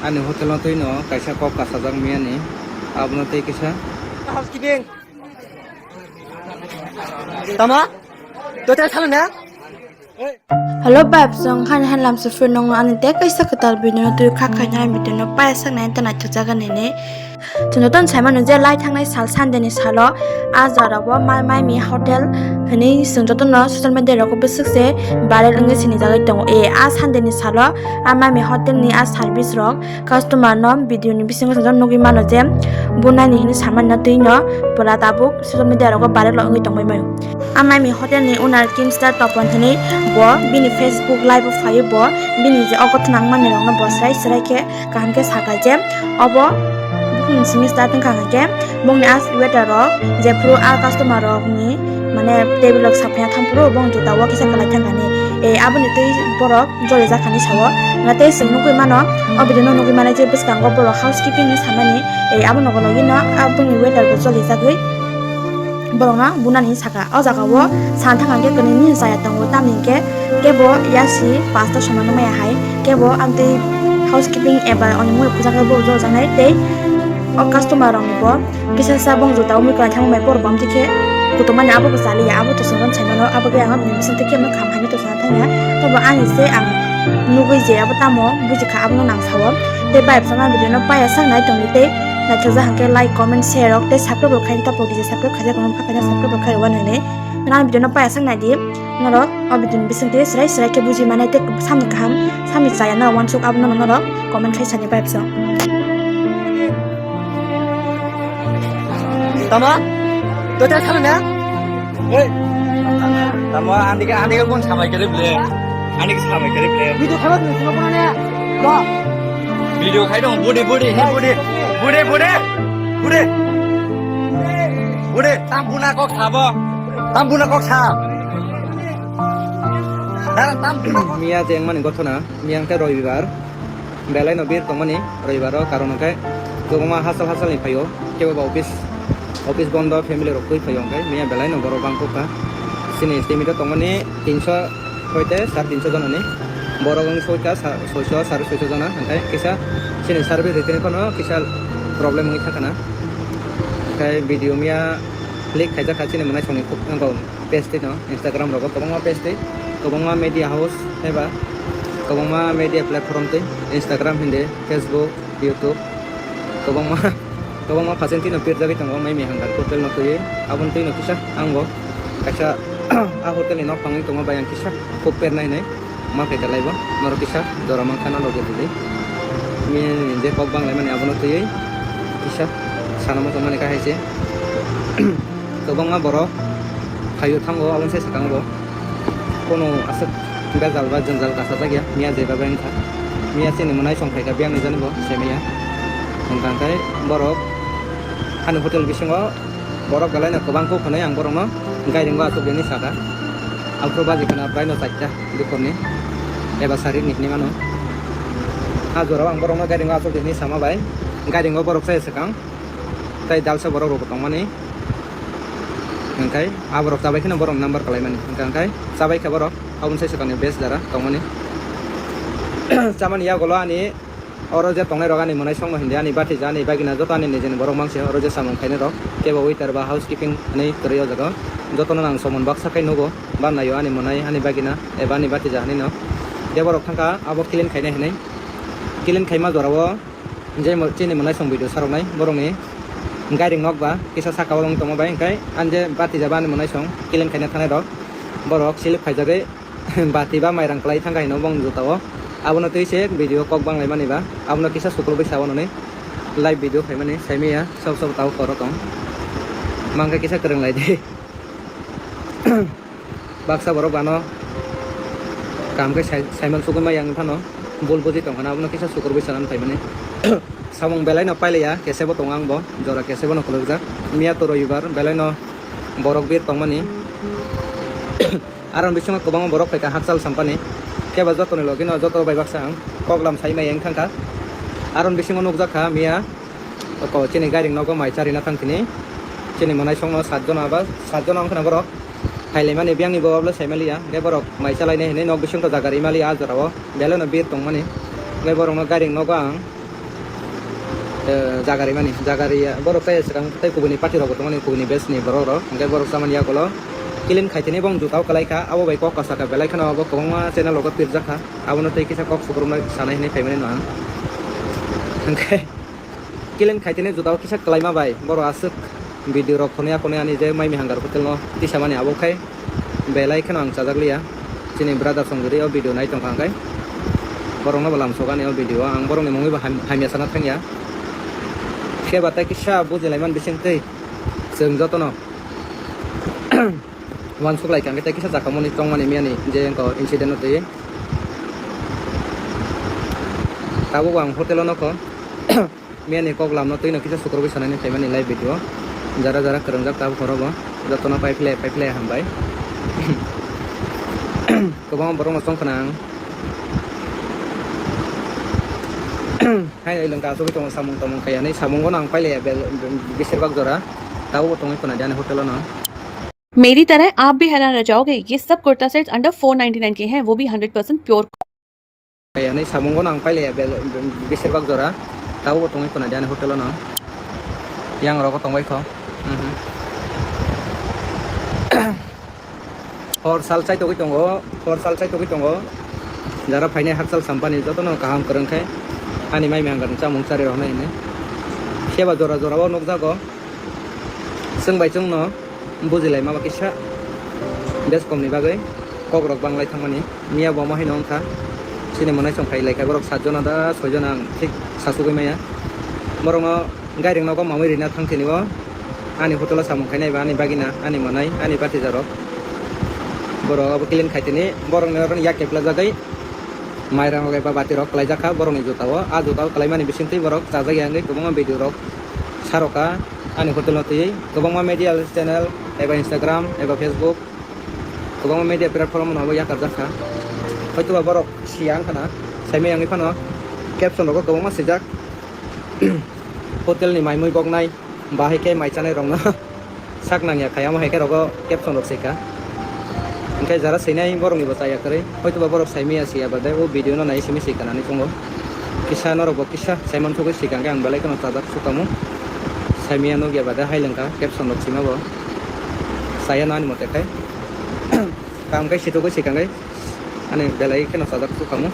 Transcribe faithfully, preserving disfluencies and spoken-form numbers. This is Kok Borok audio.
Ani hotel no twi no kaisa kok kasajak miyani, abono tei kisa. Housekeeping. Tama? Total thalo na? Hello vibes, ang khan han lam sufur nong ani te kaisa kwtal video no twi kha khaina video no paya sak nai ta nai thajak ani ne. Chwng joto sai mano je lai thangnai sal Sunday ni salo a jora o Malmaimi hotel hwnwi chwng joto no social media rogo bwswk se viral wngwi sini jagwi tongo. E a Sunday ni salo a Maimi hotel ni a service rok customer no video ni bisingo chwng nugwi mano je bunani hwnwi samani no twi no pura tabuk social media rogo viral wngwi tongwi mano. A Maimi hotel ni owner Kimstar Topon hwnwi bo bini Facebook live o phaiwi bo bini je o gotho nangmani rokno bo srai srai khe kaham khe saka je obo bukhung simi start wngkha hwnkhe bongni a waiter rok jephuru a customer rokni mane table rok saphaina thangphuru bong juta o kisa kwlai thangkani. E aboni twi borok jolijakhani sao. Nga tei chwng nugwi mano, o video no nugwi mano je bwskango borok housekeeping ni samani, e abo nogo logi no aboni waiter bo jolijagwi borokno bunani saka. O jaga o sana thang hwnkhe kwnwi ni chaya tongo, tamni hwnkhe kebo yasi pasta somano maya hai, kebo amtwi housekeeping eba oni mui khujak bo jojaknai tei o customer rokni bo kisa sa bong juta umui kwlai thangmani borok bo amtwi khe kutumani abo bo chaliya, abo to chwng saimano, abo khe ang aboni bising twi khe kham hamya to sana thangya. Tobo ani se ang nugwi je abo tamo buji kha abono nang sao. Tei bai bwskango ang video no paya sak nai tongdi tei naithokjak hwnkhe like, comment, share rok tei subscribe rok khai tei subscribe khaijak nang kha khaina subscribe rok khai rwna nini. Nang video no paya sak nai di norok o video ni bising twi srai srai khe buji mane tei samni kaham samni chaya no wansuk abono norok comment khai sani bai bwskango. Tama? Total thalo na? Hey. Tamo ani ke, ani ke kon samai kere ble. Ani ke samai kere ble. Video khaba tu sino kona ne. Ba. Video khai dong, budi, budi, he budi. Budi, budi. Budi. Budi, tam buna kok sabo. Tam buna kok sa. Dara tam buna kok. Miya jeng mani gothona, miya angke roibar. Belai no bir tongmani roibaro karon hwnkhe kwbangma hachal hachal ni phaio, kebo ba office, office bondo family rok twi phaio hwnkhe miya belai no borok bangkuk kha. Chini estimate o tongmani tinso hoite sar tinso jona ni borok wng soika sa-, soiso sar soiso jona hwnkhe kisa chini service rite phano kisa problem wngwi kha khana. Hwnkhe video miya click khaijak kha chini mwnai songni khuk wngkha. Page twi no Instagram rogo kwbangma page twi kwbangma media house eba kwbangma media platform twi Instagram hindi Facebook YouTube kwbangma kwbangma phasen twi no pirjagwi tongo mai mihang hotel no twiwi aboni twi no kisa ang bo kaisa a hotel ni nok tangwi tongo bai ang kisa kok pernai hinwi ma phaikha laibo norok kisa jora mankha na logi twi mini je kok banglaimani abono twiwi kisa sana muchungmani kha hai se. Kwbangma borok phaio thango, aboni sai swkango bo. Kono aswk bejal ba jwngjal kasajak ya, miya jeba bai wngkha. Miya chini mwnai song phaikha, biyang ni jani bo sai maya. Wngkha hwnkhe borok ani hotel bisingo borok belai no kwbang kuk hwnwi ang borokno gairing o achuk rini saka. Alpro baji khna bwrai no chaita bikorni eba sarik ni hinwi mano. A jora o ang borokno gairing o achuk rini sama bai gairing o borok chaya swkang. Tai dalsa borok rok tongmani. Hwnkhe aborok chabai kheno borok number kalaimani. Hwnkhe hwnkhe chabai khe borok aboni sai swkangni base jara tongmani. Chamani yagulo ani oro je tongnai rok ani mwnai songno hindi ani bati ja ani bagina joto ani nijini borok mangse oro je samung khainai rok kebo waiter ba housekeeping hinwi kwrwi o jaga o. Jotono nang somon baksa khai nugo ba naio ani mwnai ani bagina eba ani bati ja hinwi no. Kebo rok thangkha abo clean khainai hinwi. Clean khaima jora o. Je mo-, chini mwnai song video saroknai borokni gairing nok ba kisa saka o wng tongma bai hwnkhe ani je bati jaba ani mwnai song clean khaina thangnai rok borok silip khaijagwi bati ba mairang kwlai thangkha hino bong juta o abono twi se video kok banglaimani ba abono kisa sukulugwi sao nwnwi live video khaimani saimaya sob sob tao koro tong mangkha kisa kwrwng lai di. Baksa borok ano kaham khe sai-, saiman sugwi maya wng phano bul buji tong phano abono kisa sukurwi sanani phaimani. Samung belai no pailaiya, kesebo tongo ang bo, jora kesebo no khulukjak. Miya to roibar belai no borok bir tongmani. Aro bisingo kwbangma borok phaikha hakchal sampani. Kebo jotoni logi no joto bai baksa ang koklam sai maya wng thangkha. Aro bisingo nukjak kha miya. Oko chini gairing nogo mai charina thang tini. Chini mwnai songno sat jona ba sat jona wngkhana borok. Phailaimani biyangni bo obo saimaliya. Hwnkhe borok mai chalainai hinwi nok bisingtwi jaga rimaliya ah jorao. Belai no bir tongmani. Hwnkhe borokno gairing nogo ang Eh, jagari mani, jagari, borok tei swkang tei kubuni party rok bo tongmani, kubuni batch ni borok rok, hwnkhe borok chamani yagulo clean khaitini bong juta o kwlai kha, abo bai kok kwsa kha, belai kheno abo kwbangma channel rogo pirjak kha, abono tei kisa kok sukrumnai sanai hinwi phaimani no ang. Hwnkhe clean khaitini juta o kisa kwlaima bai borok aswk video rok phunui aphunui ani je mai mihangar hotel no tisamani abo khai. Belai kheno ang chajak liya. Chini brother song jodi o video nai tongkha hwnkhe borokno bo lamsok ani o video o. Ang borokni mungwi bo ham-, hamya sana thangya. Phiya ba tei kisa bujilaimani bisingtwi chwng jotono uansuk lai kha hwnkhe tei kisa jakamoni tongmani miyani je wngkha o incident o twi. Tabuk ang hotel o nokho. Miyani kok lamno twino kisa sukrubwi sanani phaimani live video. Jara jara kwrwngjak tabuk horo bo. Jotono paiphle paiphle hambai. Kwbangma borokno chongkhna ang. Hai lwngkha asugwi tongo samung tamung khaiyani. Samungo no ang pailaiya bel-, besirbak jora. Tabukbo tongwi khwnadi ani hotel o no. मेरी तरह आप भी हैरान रह जाओगे। ये सब kurta sets under four ninety nine के हैं, वो भी hundred percent pure. Ani samungo no ang pailaiya bel-, besirbak jora. Tabukbo tongwi khwnadi ani hotel o no. Yang rogo tongbai kho. Mhm. Hor sal chaitogwi tongo, hor sal chaitogwi tongo. Jara phainai hakchal sampani jotono kaham kwrwng khe ani mai mihangar ni chamung chari rok hinwi. Phiya ba jora jora o nukjago. Chwng bai chwngno bujilaima ba kisa bes komni bagwi kokrok banglai thangmani. Miya bo omo haino wngkha. Chini mwnai chwng phai laikha borok sat jona da soi jona ang thik sasugwi maya. Borokno gairing nogo mamwi rina thangthini o ani hotel o samung khainai ba ani bagina ani mwnai ani batijarok. Borok abo clean khaitini borokni oro yak keplajagwi. Mairang rok eba bati rok kwlaijak kha borokni juta o. A juta o kwlaimani bisingtwi borok chajak ya wngwi kwbangma video rok sarok kha ani hotel no twiwi. Kwbangma media channel eba Instagram eba Facebook, kwbangma media platform no bo yakarjak kha. Hoitoba borok siya wngkha na, saimaya wngwi phano caption rogo kwbangma swijak, hotel ni mai mui goknai. Bahai khe mai chanai rokno sak nangya khai, amo hai khe rogo caption rok sika. Hwnkhe jara swinai borokni bo chaya kwrwi, hoitoba borok saimaya siya bade o video no nai simi sika nani chungo. Kisa norok bo kisa saiman sugwi sika hwnkhe ang belai kheno chajak sukamu. Saimaya nukya bade hai lwngkha caption rok sima bo. Chaya no ani mote khai. Kam khai situgwi sika hwnkhe ani belai kheno chajak sukamu.